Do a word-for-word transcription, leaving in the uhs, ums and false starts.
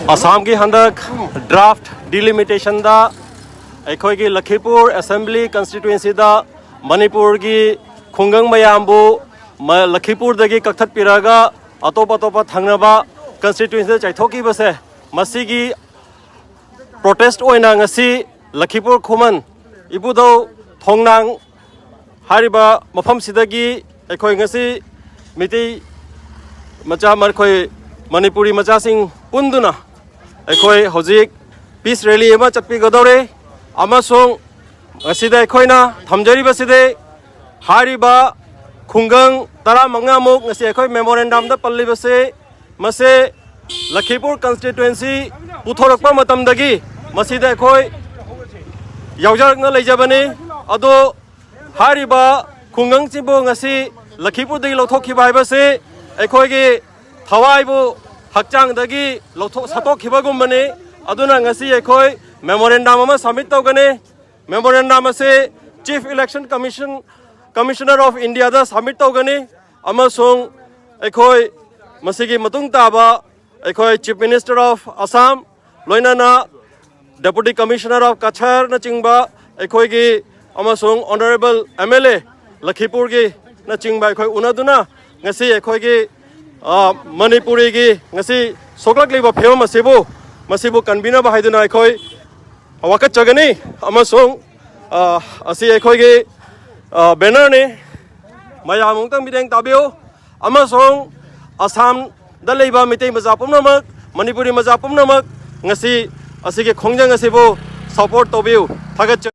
ꯑꯁꯥꯝꯒꯤ ꯍꯟꯗꯛ ꯗ꯭ꯔꯥꯐ ꯗꯤꯂꯤꯃꯤꯇꯦꯁꯟꯗ ꯑꯩꯈꯣꯏꯒꯤ ꯂꯈꯤꯄꯨꯔ ꯑꯦꯁꯦꯝꯕ꯭ꯂꯤ ꯀꯟꯁꯇꯤꯇ꯭ꯋꯦꯟꯁꯤꯗ ꯃꯅꯤꯄꯨꯔꯒꯤ ꯈꯨꯡꯒꯪ ꯃꯌꯥꯝꯕꯨ ꯃ- ꯂꯈꯤꯄꯨꯔꯗꯒꯤ ꯀꯛꯊꯠꯄꯤꯔꯒ ꯑꯇꯣꯞ ꯑꯇꯣꯞꯄ ꯊꯪꯅꯕ ꯀꯟꯁꯇꯤꯇ꯭ꯋꯦꯟꯁꯤꯗ ꯆꯥꯏꯊꯣꯛꯈꯤꯕꯁꯦ, ꯃꯁꯤꯒꯤ ꯄ꯭ꯔꯣꯇꯦꯁ ꯑꯣꯏꯅ ꯉꯁꯤ ꯂꯈꯤꯄꯨꯔ ꯈꯨꯃꯟ ꯏꯕꯨꯙꯧ ꯊꯣꯡꯅꯥꯡ ꯍꯥꯏꯔꯤꯕ ꯃꯐꯝꯁꯤꯗꯒꯤ ꯑꯩꯈꯣꯏ ꯉꯁꯤ ꯃꯤꯇꯩ ꯃꯆꯥ, ꯑꯩꯈꯣꯏ ꯃꯅꯤꯄꯨꯔꯤ ꯃꯆꯥꯁꯤꯡ ꯄꯨꯟꯗꯨꯅ ꯑꯩꯈꯣꯏ ꯍꯧꯖꯤꯛ ꯄꯤꯁ ꯔꯦꯂꯤ ꯑꯃ ꯆꯠꯄꯤꯒꯗꯧꯔꯦ꯫ ꯑꯃꯁꯨꯡ ꯉꯁꯤꯗ ꯑꯩꯈꯣꯏꯅ ꯊꯝꯖꯔꯤꯕꯁꯤꯗꯤ ꯍꯥꯏꯔꯤꯕ ꯈꯨꯡꯒꯪ ꯇꯔꯥꯃꯉꯥꯃꯨꯛ ꯉꯁꯤ ꯑꯩꯈꯣꯏ ꯃꯦꯃꯣꯔꯦꯟꯗꯝꯗ ꯄꯜꯂꯤꯕꯁꯤ, ꯃꯁꯤ ꯂꯈꯤꯄꯨꯔ ꯀꯟꯁꯇꯤꯇ꯭ꯋꯦꯟꯁꯤ ꯄꯨꯊꯣꯔꯛꯄ ꯃꯇꯝꯗꯒꯤ ꯃꯁꯤꯗ ꯑꯩꯈꯣꯏ ꯌꯥꯎꯖꯔꯛꯅ ꯂꯩꯖꯕꯅꯤ꯫ ꯑꯗꯣ ꯍꯥꯏꯔꯤꯕ ꯈꯨꯡꯒꯪꯁꯤꯕꯨ ꯉꯁꯤ ꯂꯈꯤꯄꯨꯔꯗꯒꯤ ꯂꯧꯊꯣꯛꯈꯤꯕ ꯍꯥꯏꯕꯁꯤ ꯑꯩꯈꯣꯏꯒꯤ ꯊꯋꯥꯏꯕꯨ ꯍꯛꯆꯥꯡꯗꯒꯤ ꯂꯧꯊꯣꯛ ꯁꯠꯇꯣꯛꯈꯤꯕꯒꯨꯝꯕꯅꯤ꯫ ꯑꯗꯨꯅ ꯉꯁꯤ ꯑꯩꯈꯣꯏ ꯃꯦꯃꯣꯔꯦꯟꯗꯝ ꯑꯃ ꯁꯕꯃꯤꯠ ꯇꯧꯒꯅꯤ꯫ ꯃꯦꯃꯣꯔꯦꯟꯗꯝ ꯑꯁꯤ Chief Election Commission, Commissioner of Indiaꯗ ꯁꯕꯃꯤꯠ ꯇꯧꯒꯅꯤ꯫ ꯑꯃꯁꯨꯡ ꯑꯩꯈꯣꯏ ꯃꯁꯤꯒꯤ ꯃꯇꯨꯡ ꯇꯥꯕ ꯑꯩꯈꯣꯏ Chief Minister of Assam, ꯂꯣꯏꯅꯅ Deputy Commissioner of Cachar ꯅꯆꯤꯡꯕ ꯑꯩꯈꯣꯏꯒꯤ ꯑꯃꯁꯨꯡ Honourable M L A ꯂꯈꯤꯄꯨꯔꯒꯤ ꯅꯆꯤꯡꯕ ꯑꯩꯈꯣꯏ ꯎꯅꯗꯨꯅ ꯉꯁꯤ ꯑꯩꯈꯣꯏꯒꯤ, ꯑ, ꯃꯅꯤꯄꯨꯔꯤꯒꯤ ꯉꯁꯤ ꯁꯣꯛꯂꯛꯂꯤꯕ ꯐꯤꯕꯝ ꯑꯁꯤꯕꯨ, ꯃꯁꯤꯕꯨ ꯀꯟꯕꯤꯅꯕ ꯍꯥꯏꯗꯨꯅ ꯑꯩꯈꯣꯏ ꯋꯥꯀꯠꯆꯒꯅꯤ꯫ ꯑꯃꯁꯨꯡ, ꯑ, ꯑꯁꯤ ꯑꯩꯈꯣꯏꯒꯤ, ꯑ, ꯕꯦꯅꯔꯅꯤ꯫ ꯃꯌꯥꯝ ꯑꯃꯨꯛꯇꯪ ꯃꯤꯠꯌꯦꯡ ꯇꯥꯕꯤꯌꯨ꯫ ꯑꯃꯁꯨꯡ ꯑꯁꯥꯝꯗ ꯂꯩꯕ ꯃꯤꯇꯩ ꯃꯆꯥ ꯄꯨꯝꯅꯃꯛ, ꯃꯅꯤꯄꯨꯔꯤ ꯃꯆꯥ ꯄꯨꯝꯅꯃꯛ ꯉꯁꯤ ꯑꯁꯤꯒꯤ ꯈꯣꯡꯖꯪ ꯑꯁꯤꯕꯨ ꯁꯄꯣꯔꯠ ꯇꯧꯕꯤꯌꯨ꯫ ꯊꯥꯒꯠꯆꯔꯤ꯫